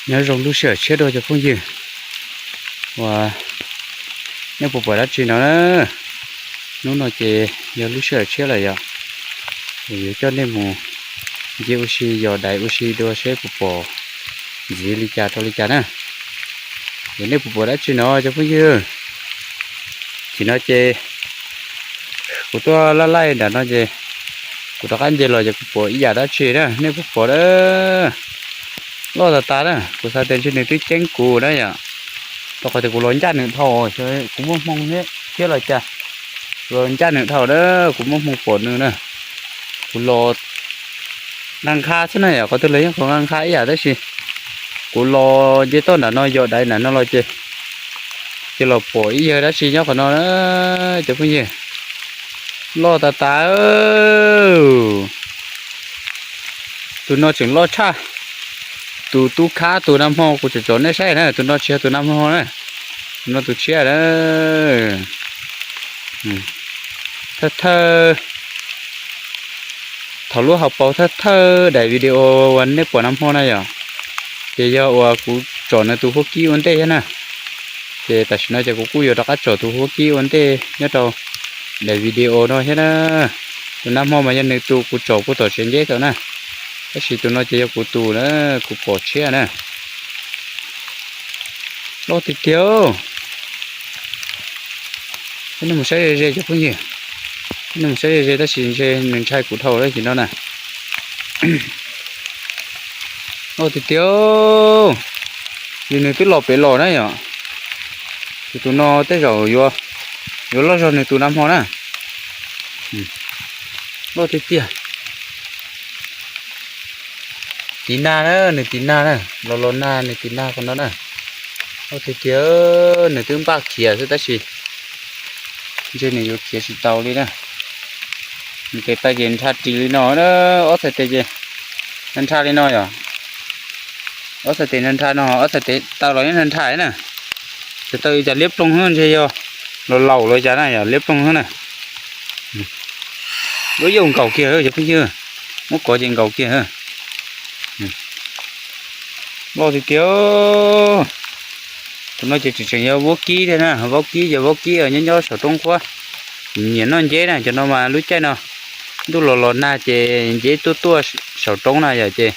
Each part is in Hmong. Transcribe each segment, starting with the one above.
Nyob zoo lub sij hawm tshiab dua cov phooj ywg, uas nej puas pom dab tsi no na? Hnub no ces yog lub sij hawm tshiab lawm yom, es yuav coj nej mus ncig ua si yos dais ua si dua seb puas pom ntxiv li cas rau li cas na. Es nej puas pom dab tsi no cov phooj ywg? Tam sim no ces kuv tuaj laj laij nram no ces kuv rov qab nce los ces kuv pom ib yam dab tsi na, nej puas pom na? Loj tas tas na, kuv xav tias ntshe nws twb ceeb kuv na yom, rau qhov tias kuv los ncaj nws dhau, kuv muaj hmoo thiab los cas, los ncaj nws dhau na, kuv muaj hmoo pom nws na. Kuv los nqa nqa xwb na yom, qhov twg los yeej qhov nqa nqa ib yam tab sis kuv los nce toj nram no yos dais nram no los ces, ces los pom ib yawg dab tsi nyob qhov no na cov phooj ywg. Loj tas tas. Tus no tseem loj tshaj tus tub khab tus nag hmo kuv tseem tsom nej saib na, tus no tsis yog tus nag hmo na, tus no tus tshiab na. Thawj thawj thaum lub hauv paus thawj thawj daim video uas nej pom nag hmo na yom, ces yog uas kuv tsom nws tus huab kib ua ntej thiab na. Ces tam sim no ces kuv kuj yuav rov qab tsom tus huab kib ua ntej nyob rau daim video no thiab na. Tus nag hmo mas yog nws tus kuv tsom puag tom tsev nceb tau na, tab sis tus no ces yog kuv tus na, kuv pom tshiab na. Loj tiag tiag. Peb nej mus saib ze ze cov phooj ywg, peb nej mus saib ze ze tab sis ntshe nws ntshai kuv dhau lawm ces no na. Loj tiag tiag. Yog nws twb los pem los na yom, ces tus no tej zaum yuav, yuav loj zog nws tus nag hmo na. Loj tiag tiag. Tiv nag na, nws tiv nag na, los los nag nws tiv nag qhov no na. Loj tiag tiag. Nws twb npaj khiav xwb tab sis ntshe nws yuav khiav tsis tau li na. Nws tes taw ces nrha ris li no, ob txhais tes ces nrha li no yom. Ob txhais tes nrha nrha no, ob txhais tes taw los yeej nrha nrha na. Tes taw cas liab ploog xwb, ntshe yog los laus los cas na yom, liab ploog xwb na. Lub yaus nkaus kiag cov phooj ywg, muab kov ces nkaus kiag. Loj tiag tiag. Tus no ces tseem tseem yog vaub kib thiab na, vaub kib ces vaub kib nyob nyob saum roob qhuab, nyiam noj nceb na. Cov no mas lub caij no ntuj los los nag ces nceb tuaj tuaj saum roob na yom, ces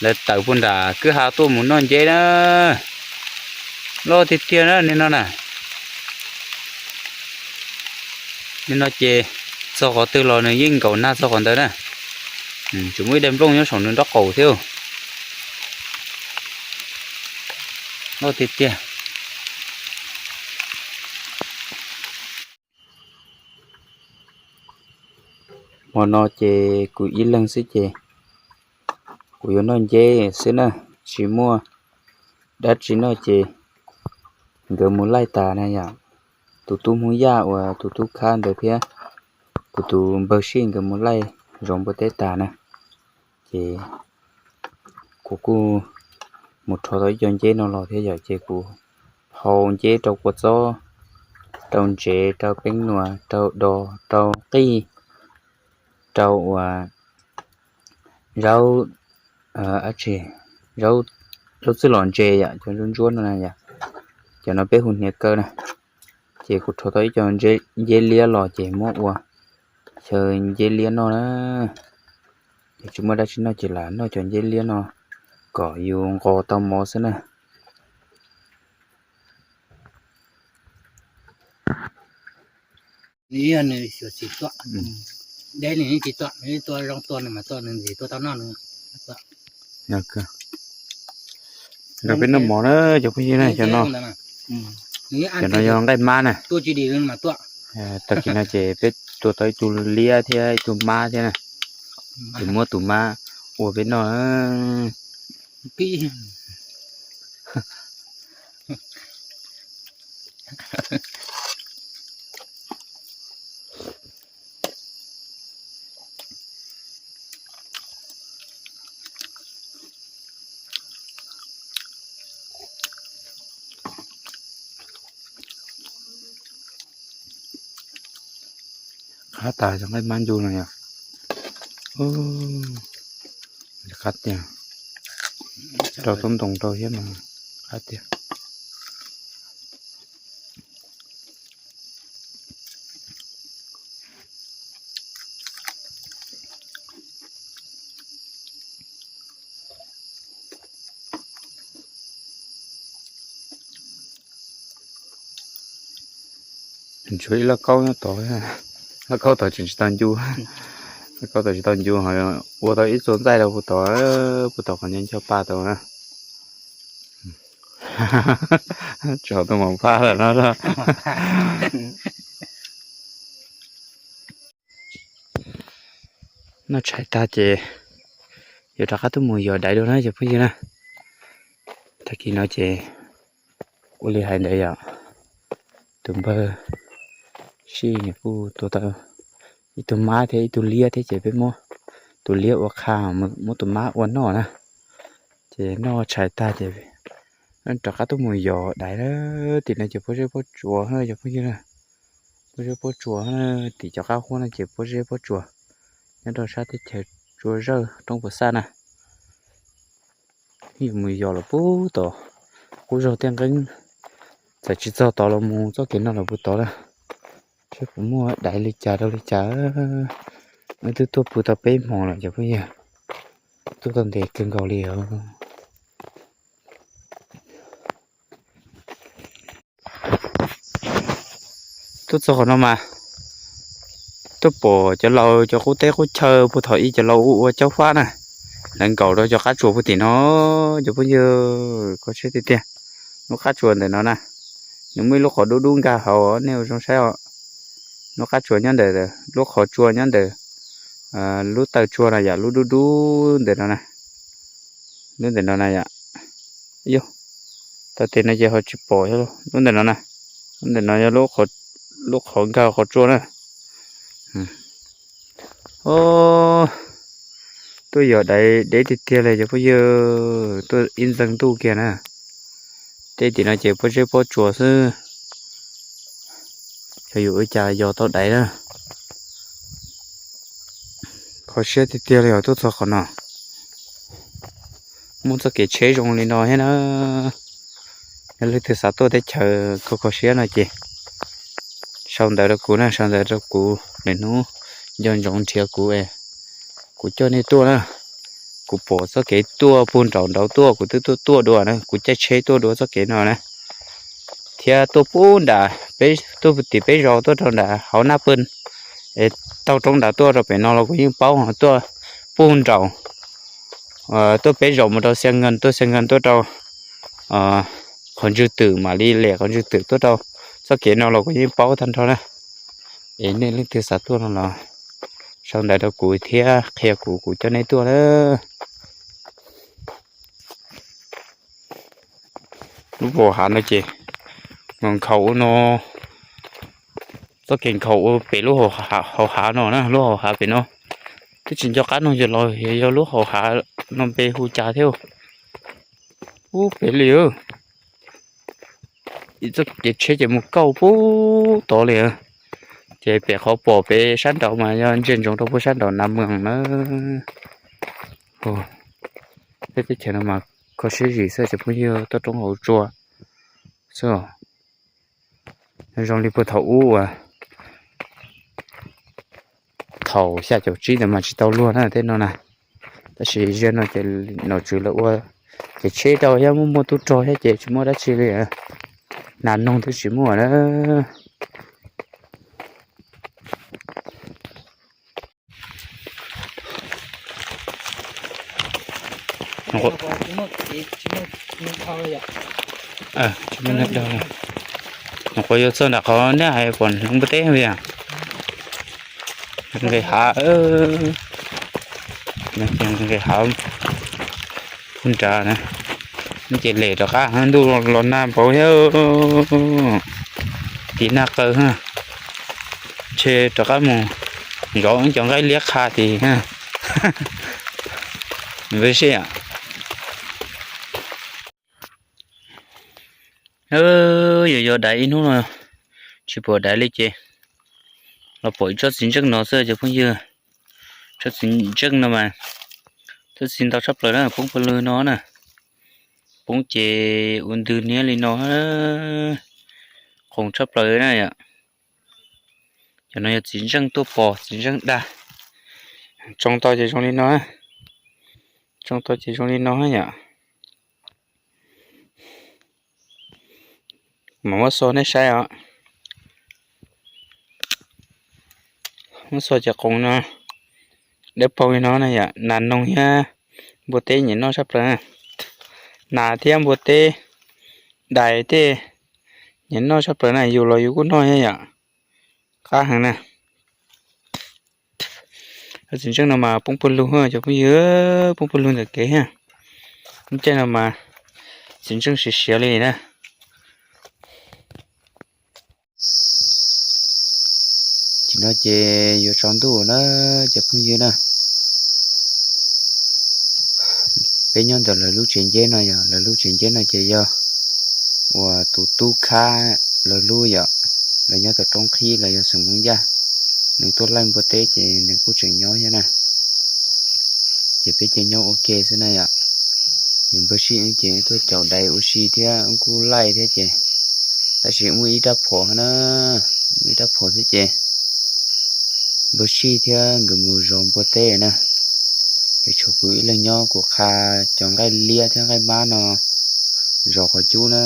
lawv tawm puag nram kwj ha tuaj mus noj nceb na. Loj tiag tiag na nej no na. Nej no ces txog qhov twg los nws yeej nkaum nag txog qhov ntawd na. Tseem muaj ib daim nplooj nyob saum nws nraub qaum thiab. Loj tiag tiag. Hmo no ces kuv ib leeg xwb ces kuv yuav noj nceb xwb na, tsis muaj dab tsi noj ces nkawd mus laij tas na yom. Tus tub Hmoob Yaj uas tus tub khab ntawd thiab kuv tus npawg Sij nkawd mus laij zoov npua teb tas na, ces kuv kuj mus rho tau ib co nceb no los thiab yom, ces kuv hau nceb rau kua txob, rau ntsev, rau peeb nuas, rau dos, rau qij, rau uas zaub, zaub, zaub txwj lom ntse yom, cov ntsuab ntsuab no na yom, cov no peb hu hniav kaw na. Ces kuv rho tau ib co nceb liab los ces muab ua xyaw nceb liab noj na. Ces tsis muaj dab tsi noj ces lam noj cov nceb liab no kom yus nqos tau mov xwb na. Nws yog nws xyuam xim tuaj, deb nws tsis tuaj, nws tuaj zoo tuaj nws mas tuaj, nws ntxim tuaj tau noj nws. Nkawd peb noj mov na cov phooj ywg na, cov no, cov no yog nqaij mab na. Tag kis no ces peb tua tau ib tug liab thiab ib tug mab thiab na, ces muab tus mab ua peb noj. Qab tas cov nqaij mab ncu no yog. Qab tiag. Rau tub ntoo rau thiab mas qab tiag. Tshuav ib lauj kaub nyob tod, lauj kaub tod tseem tsis tau ncu, lauj kaub tod tsis tau ncu ho ua tau ib txua ntxaij rau puag tod, puag tod qhov nyob nco pa tau na. Tsis hauv tuaj mos phab lawm no. Noj tshais tag ces yuav rov qab tuaj mus yos daiv dua na cov phooj ywg na. Tag kis no ces ua li hais ntawd yom, tus npawg Sij nws kuj tua tau ib tug mab thiab ib tug liab thiab ces peb muab tus liab ua qha, muab tus mab ua noj na. Ces noj tshais tag ces rov qab tuaj mus yos daiv na. Tim no ces pob zeb pob tsuas na cov phooj ywg na. Pob zeb pob tsuas na, tim cov qab huab no ces pob zeb pob tsuas nyob rau sab teb chaws Tsua Zawj roob Puas Xaj na. Yuav mus yos los puag tod, qub zog tiaj nqeeb, txawm tsis txog tod los mus txoj kev no los puag tod na. Seb puas muaj daiv li cas rau li cas. Wb twb tuaj pw tau peb hmo lawm cov phooj ywg, tuaj tau ntev kawg nkaus li os. Tuaj txog qhov no mas tuaj pom cov laus cov qub teb qub chaw puag thaum ub cov laus ua ua caub fab na, lawv nkaum rau cov qab tsuas puag tim no. Cov phooj ywg, kho siab tiag tiag. Lub qab tsuas ntawm no na, nws muaj ib lub qhov dub dub nkag hauv, nej ua zoo saib os. Lub qab tsuas nyob ntawm, lub qhov tsua nyob ntawm lub taw tsua no yom, lub dub dub ntawm no na. Lub ntawm no na yom. Yog, tau tes no ces ho tsis pom. Lub ntawm no na, lub ntawm no yog lub qhov nkag qhov tsua na. Tuaj yos daiv deb tiag tiag li cov phooj ywg, tuaj ib ntxeeg ntuj kiag na. Tej tim no ces pob zeb pob tsuas xwb, xyov yuav ua cas yos tau daiv na. Kho siab tiag tiag li os, tuaj txog qhov no. Muaj txoj kev tsheb zoo li no thiab na. Yog leej twg xav tuaj teb chaws kho kho siab no ces sau ntawv rau kuv na, sau ntawv rau kuv, lwm hnub nco ntsoov nrhiav kuv, kuv coj nej tuaj na. Kuv pom txoj kev tuaj puag nraum nraud tuaj, kuv twb tuaj tuaj dua na, kuv caij tsheb tuaj dua txoj kev no na. Thiab tuaj puag nram, tuaj tim peb zos tuaj rau nram hauv Naj Pw, es taug roob nrad tuaj rau pem no los kuv yeej paub, tuaj puag nraum, tuaj peb zaum mus rau Xia Nkees, tuaj Xia Nkees tuaj rau qhov ntswg twm mam li lem qhov ntswg twm tuaj rau txoj kev no los kuv yeej paub tag nrho na. Es nej leej twg xav tuaj no los sau ntawv rau kuv thiab qhia kuv, kuv coj nej tuaj na. Lub hauv hav no ces nkhaus ua no, txoj kev nkhaus ua pem lub hauv hav no na, lub hauv hav pem no. Twb tsis nco qab nug yawg laus yog lub hauv hav no npe hu cas thiab. Ub pem li, txoj kev tsheb ces mus kauj puag tod li. Ces pem qhov pom pem sab nraud mas yog ntsia ntsoov rau puag sab nraud Nav Mws na. Peb teb chaws no mas kho siab zim xwb cov phooj ywg, toj roob hauv tsua xwb. Zoo li puag thaum ub uas thaum xya caum tsib ntawd mas tsis tau luag na tej no na. Tab sis zaum no ces nom tswv lawv ua ces tsheb rau thiab muaj muaj tub rog thiab ces tsis muaj dab tsi li. Nas noog twb tsis muaj na. Nyuam qhuav yuav txog nram qhov nej hais pom hneev npua teb li, nqes hav, nqes hav puag nrad na. Ces lem rov qab ntuj los nag npaum thiab, tiv nag qaws, ntshe rov qab mus zov cov nqaij liab qha tid. Npawg Sij, yuav yos daiv ib hnub no tsis pom daiv li ces los pom ib tsob txiv ntseej no xwb cov phooj ywg. Tsob txiv ntseej no mas tsob txiv ntau tshaj plaws na, poob pawg lug no na. poob ces ua ntws niab li no, qoos tshaj plaws na yom. Cov no yog txiv ntseej tuaj pos, txiv ntseej dag. Tsoo tau ces zoo li no, tsoo tau ces zoo li no yom. Mas muab xo nej saib os. Muab xo ces qoos no dawb paug li no na yom. Nas noog thiab npua teb nyiam noj tshaj plaws. Nas thiab npua teb, dais tej, nyiam noj tshaj plaws na, yus los yus kuj noj thiab yom. Qab heev na. Txiv ntseej no mas poob pawg lug cov phooj ywg, poob pawg lug ntawm kev thiab. Lub caij no mas txiv ntseej siav siav li na. Tam sim no ces yuav tsaus ntuj na cov phooj ywg na. Peb nyob ntawm lawv lub tsev nceb no yom, lawv lub tsev nceb no ces yog uas tus tub khab lawv lub yom, lawv nyob tom roob qhib, lawv yog xeem Hmoob Yaj. Nws tuaj laij npua teb ces nws kuj tseem nyob thiab na. Ces peb ces nyob ua ke xwb na yom. Ces npawg Sij ces tuaj caum dais ua si thiab kuj laij thiab ces, tab sis muaj ib rab phom na, muaj ib rab phom xwb ces npawg Sij thiab nkawd mus zov npua teb na. Es tshuav kuv ib leeg nyob, kuv qha cov nqaij liab thiab nqaij mab no zov qhov cub na.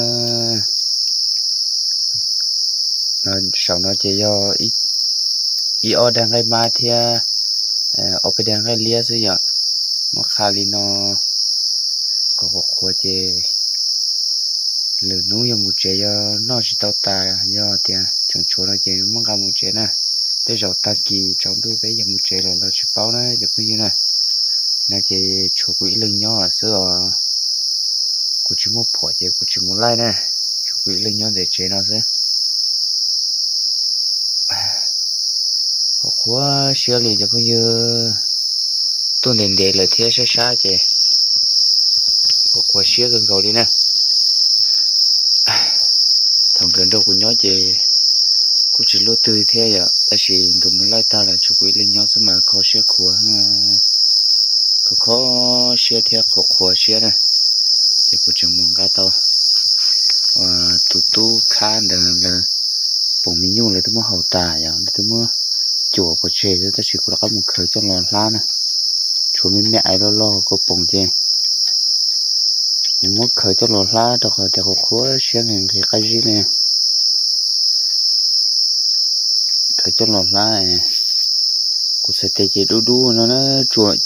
Saum no ces yog ib ob daig nqaij mab thiab ob peb daig nqaij liab xwb yom. Muab qha li no kom qhuav qhuav ces lwm hnub yog mus tsev yog noj tsis tau tas, yog tias tseem tshuav no ces muab nqa mus tsev na. Tej zaum tag kis tsaus ntuj peb yog mus tsev lawm los tsis paub na cov phooj ywg na. No ces tshuav kuv ib leeg nyob xwb os. Kuv tsis muaj phom ces kuv tsis mus laij na, tshuav kuv ib leeg nyob ntawm tsev no xwb. Qhuav qhuav siab li cov phooj ywg, tuaj ntev ntev lawm thiab sab sab ces qhuav qhuav siab kawg nkaus li na. Thaum nkawd nrog kuv nyob ces kuj tsis luaj twg thiab yom, tab sis nkawd mus laij tag lawm tshuav kuv ib leeg nyob xwb mas kho siab khuav, kho kho siab thiab qhuav qhuav siab na. Ces kuv tseem mus nqa tau tus tub khab ntawd lawv poom me nyuj lawv twb muab haus tas yom, lawv twb muab cuam pov tseg xwb tab sis kuv rov qab mus khaws coj los hlab na. Tshuav me me aiv loj loj kua poom ces kuv muab khaws coj los hlab rau qhov tias qhuav qhuav siab nqhis nqhis qab zib li. Khaws coj los hlab, kuv txhais tes ces dub dub no na, tsuas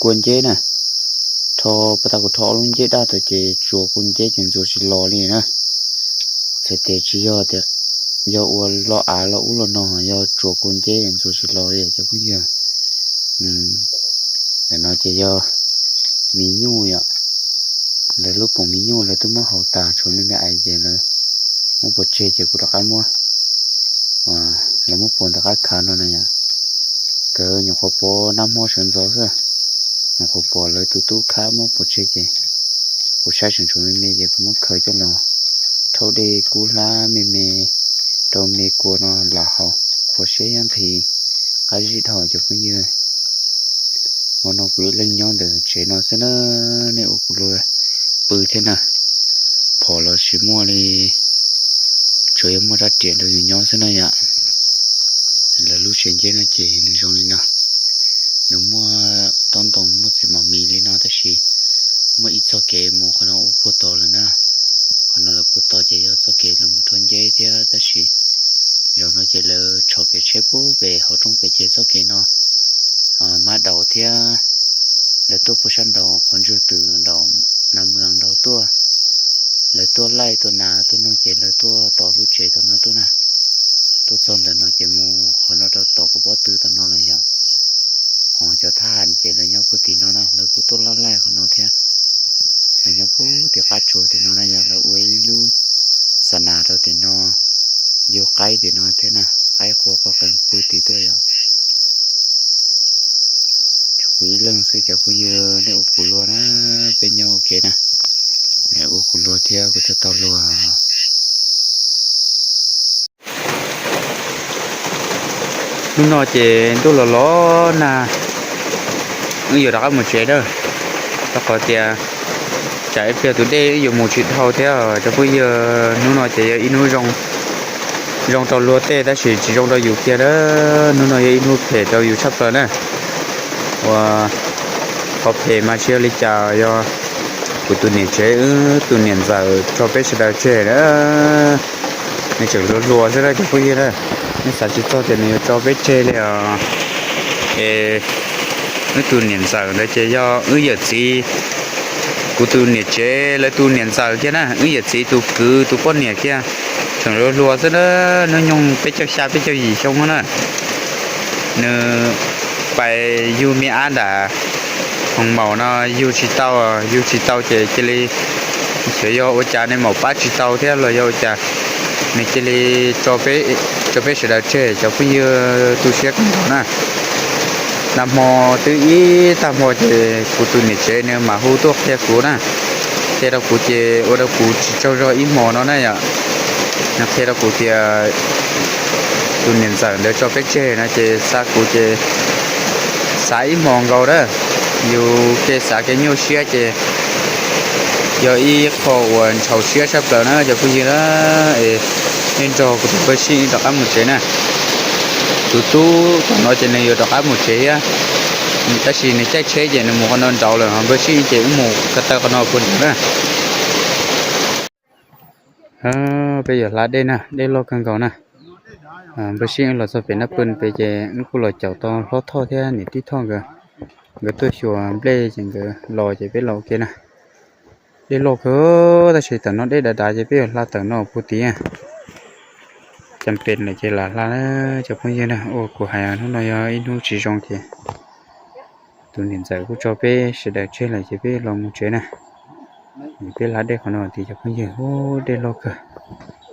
kua nceb na. Rho pas tas kuv rho ob lub nceb daj tawm ces tsuas kua nceb ces ntxuav tsis los li na. Kuv txhais tes tsis yog tias yog ua lo av los ub los no, yog tsuas kua nceb ntxuav tsis los li cov phooj ywg. Ntawm no ces yog me nyuj yom, lawv lub poom me nyuj lawv twb muab haus tas tshuav me me aiv ces lawv muab pov tseg ces kuv rov qab muab, lawv muab pov ntawm qab khav no na yom. Nkawd nyuam qhuav pov nag hmo sawv ntxov xwb, nyuam qhuav pom lawv tus tub khab muab pov tseg ces kuv saib tseem tshuav me me ces kuv muab khaws coj los rhaub dej kub hlab me me rau me kua no lam haus, qhuav siab nqhis qab zib dhau cov phooj ywg. Hmo no kuv ib leeg nyob ntawm tsev no xwb na, nej ua kuv luag pw thiab na. Phom los tsis muaj li, tsuas yog muaj rab riam rau yus nyob xwb na yom. Lawv lub tsev nceb no ces nws zoo li no, nws muaj tob ntoo muaj txiv mos mis li no tab sis muaj ib txoj kev mus qhov no ua puag tod lawm na. Qhov no lawv puag tod ces yog txoj kev lawv mus rho nceb thiab tab sis zaum no ces lawv tshov kev tsheb puag pem hauv roob pem ces txoj kev no mab daus thiab lawv tuaj puag sab nraud qhov ntswg twm nraud, nas mws nraud tuaj. Lawv tuaj laij tuaj nas tuaj noog ces lawv tuaj tos lub tsev tom no tuaj na. Tuaj txog ntawm no ces mus qhov no rau tom kuv pob tw tom no lawm yom. Ho cov thab ham ces lawv nyob puag tim no na, lawv kuj tuaj laij laij qhov no thiab. Lawv nyob puag tim qab tsuas tim no na yom, lawv ua ib lub xa nas rau tim no, yug qaib tim no thiab na, qaib qhua qhov qees pw tim tuaj yom. Tshuav kuv ib leeg xwb cov phooj ywg, nej ua kuv luag na, peb nyob ua ke na, ua kuv luag thiab kuv thiaj tau luag. Hnub no ces ntuj los los nag, wb yuav rov qab mus tsev na, rau qhov tias Tsam ib pliag tus dej yuav mus tsis dhau thiab cov phooj ywg. Hnub no ces yog ib hnub zoo, zoo rau luag tej tab sis tsis zoo rau yus kiag na. Hnub no yog ib hnub phem rau yus tshaj plaws na. Ua, qhov phem mas tsis yog li cas, yog kuv tus niam tsev wb tus niam ntxawm tso peb sawv daws tseg na. Nws tseem hluas hluas xwb na cov phooj ywg na. Nws xav tsis txog tias nws yuav tso peb tseg li os. Es wb tus niam ntxawm ntawd ces yog wb yawm txiv, kuv tus niam tsev lawv tus niam ntxawm kiag na, wb yawm txiv tus kwv tus poj niam kiag. Tseem hluas hluas xwb na, hnub nyoog peb caug xya peb caug yim xyoo na. Nws pais yug me ab nram Hoo Maum no yug tsis tau, yug tsis tau ces cia li, xyov yog ua cas nws maum pab tsis tau thiab los yog ua cas, nws cia li tso peb sawv daws tseg cov phooj ywg tu siab kawg nkaus na. Nag hmo twb ib tag hmo ces kuv tus niam tsev nws mam hu tuaj qhia kuv na, qhia rau kuv ces ua rau kuv tsis tsaug zog ib hmos no na yom. Nws qhia rau kuv tias tus niam ntxawm ntawd tso peb tseg no ces xav kuv ces xav ib hmos nkaus na. Yus kev xav kev nyuaj siab ces yog ib qho uas ntxhov siab tshaj plaws na cov phooj ywg na. Es nej nrog kuv tus npawg Sij rov qab mus tsev na. Tus tub tom no ces nws yuav rov qab mus tsev thiab, tab sis nws caij tsheb ces nws mus qhov no nraud lawm, ho npawg Sij ces wb mus ko taw qhov no puag nraud na. Peb yuav hla dej na, dej loj kawg nkaus na. Npawg Sij los txog pem Nab Pw pem ces wb kuj los caum tau Hlob Thoj thiab niam tij Thoj nkawd, nkawd tuaj xyuas nplej ces nkawd los ces peb los ua ke na. Dej loj kawg tab sis tam no dej dav dav ces peb yuav hla tawm no puag tid. Cas pem lawm ces lam hla na cov phooj ywg na. Ua kuv hais hnub no yog ib hnub tsis zoo ces tus niam ntxawm kuj tso peb sawv daws tseg lawm ces peb los mus tsev na. Peb hla dej qhov no tid cov phooj ywg. Ub, dej loj kawg,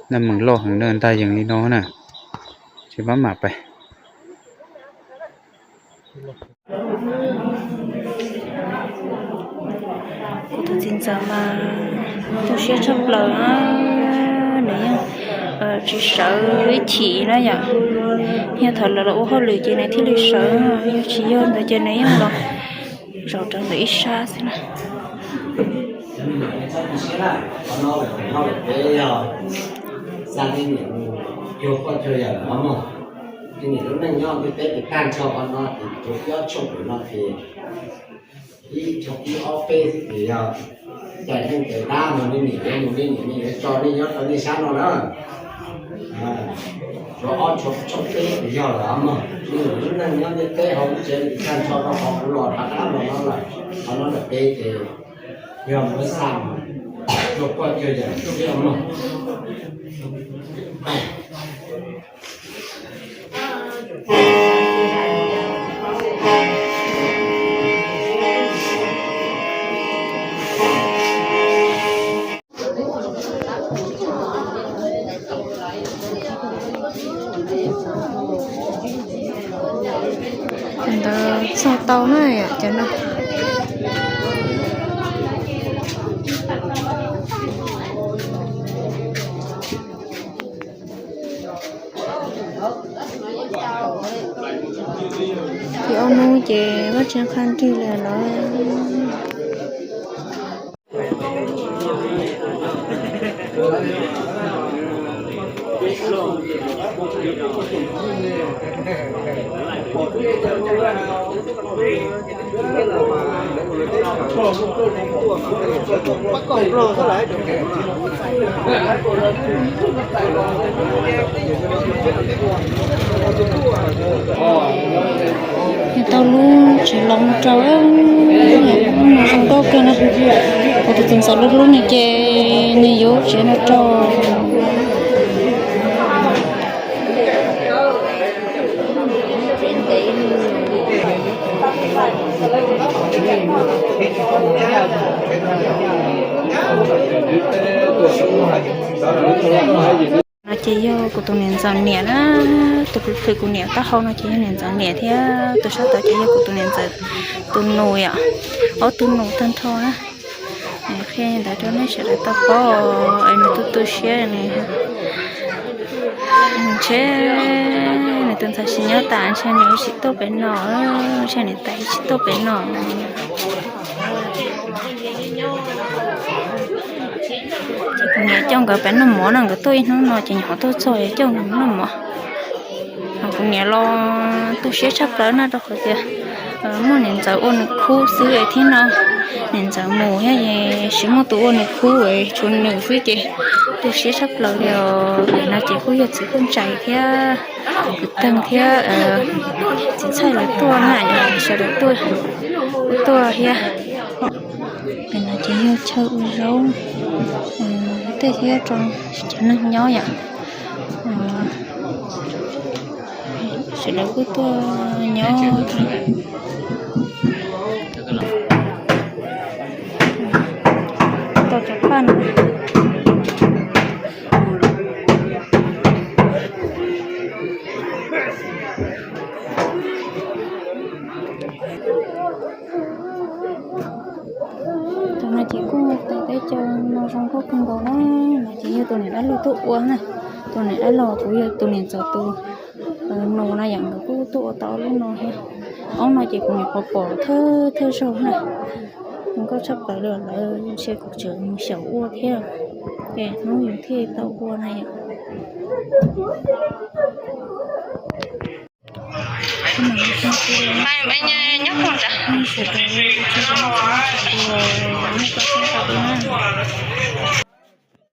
naj mees loj heev na, ntag yees li no na. Tsis pab mam pais. Kuv tus txiv ntxawm mas tu siab tshaj plaws na, nws yeej tsis sawv ib chim na yom. Yog thaum lawv los ua hauj lwm ces nws thiaj li sawv, yog tsis yog ntawd ces nws yeej los zaum rau ntawm ib sab xwb na. Xa tej niam mus cuag poj cuag yawm no mog. Tej niam lub neej nyob ntiaj teb ces tag nrho qhov no ces tsuas ib ob tshooj pem no ces ib tshooj ib ob peb xwb ces yog cais neej cais dab no, nej niam yuav mus nej niam nej yuav tso nej nyob rau nej sab no na. Tsuas ob tshooj peb ces yog lawm mog. Tej niam lub neej nyob ntiaj teb hauv lub tsev tag nrho rau qhov kuv los rov qab los no lawm, qhov no lawm peb ces yog muab xa mus cuag poj cuag yawm thiab mog. Ntawd txog tau na cov no. Ces ob hnub ces vaj tsev qha nrig lawm los. Nws tau lub tsev los mus rau, zoo nkauj kawg no. Kuv tus txiv ntxawm lub hlub nws ces nws yuav tsev no rau. No ces yog kuv tus niam ntxawm niam na, tus hwm kuv niam taub hau no ces yog niam ntxawm niam thiab tus sab tod ces yog kuv tus niam ntxawm tus nus yom, ob tug nus tag nrho na. Qhia ntawd rau nej sawv daws tau paub es nws tu tu siab, ntshe nws tus ntxhais tsis nyob tas ntshe nws tsis tuaj pem no, ntshe niam tais tsis tuaj pem no. Ces kuv niam coj nkawd pem noj mov no, nkawd tuaj ib hnub no ces nyuam qhuav tuaj txog es coj nkawd noj mov. Kuv niam los tu siab tshaj plaws na, rau qhov tias muaj niam ntxawm ua nws khub xwb thiab no. Niam ntxawm mus thiab es tsis muaj tus ua nws khub, tshuav nws xwb ces tu siab tshaj plaws li os. Nim no ces kuj yog txiv kuj ntsais thiab kwv tij thiab txiv ntxawm lawv tuaj na, sawv daws tuaj, tuaj thiab. Nim no ces yog chaw ua zaub tej thiab rau cov neeg nyob yom. Sawv daws kuj tuaj nyob, tau cov phaj no. Tam no ces kuj ua teb chaws no zoo nkauj kawg nkaus na. No ces yog tus niam dab laug tuaj ua na. Tus niam dab laug kuj yog tus niam ntxawm tus nus no yom, nkawd kuj tuaj ua tau lub no thiab. Ob no ces kuv nyuam qhuav pom thawj thawj zaug na. Zoo nkauj tshaj plaws li, lawv ntshe kuv tseem mus xyaum ua thiab, ces hnub yus thiaj tau ua na yom. Sawv daws ua tsaug ntau na.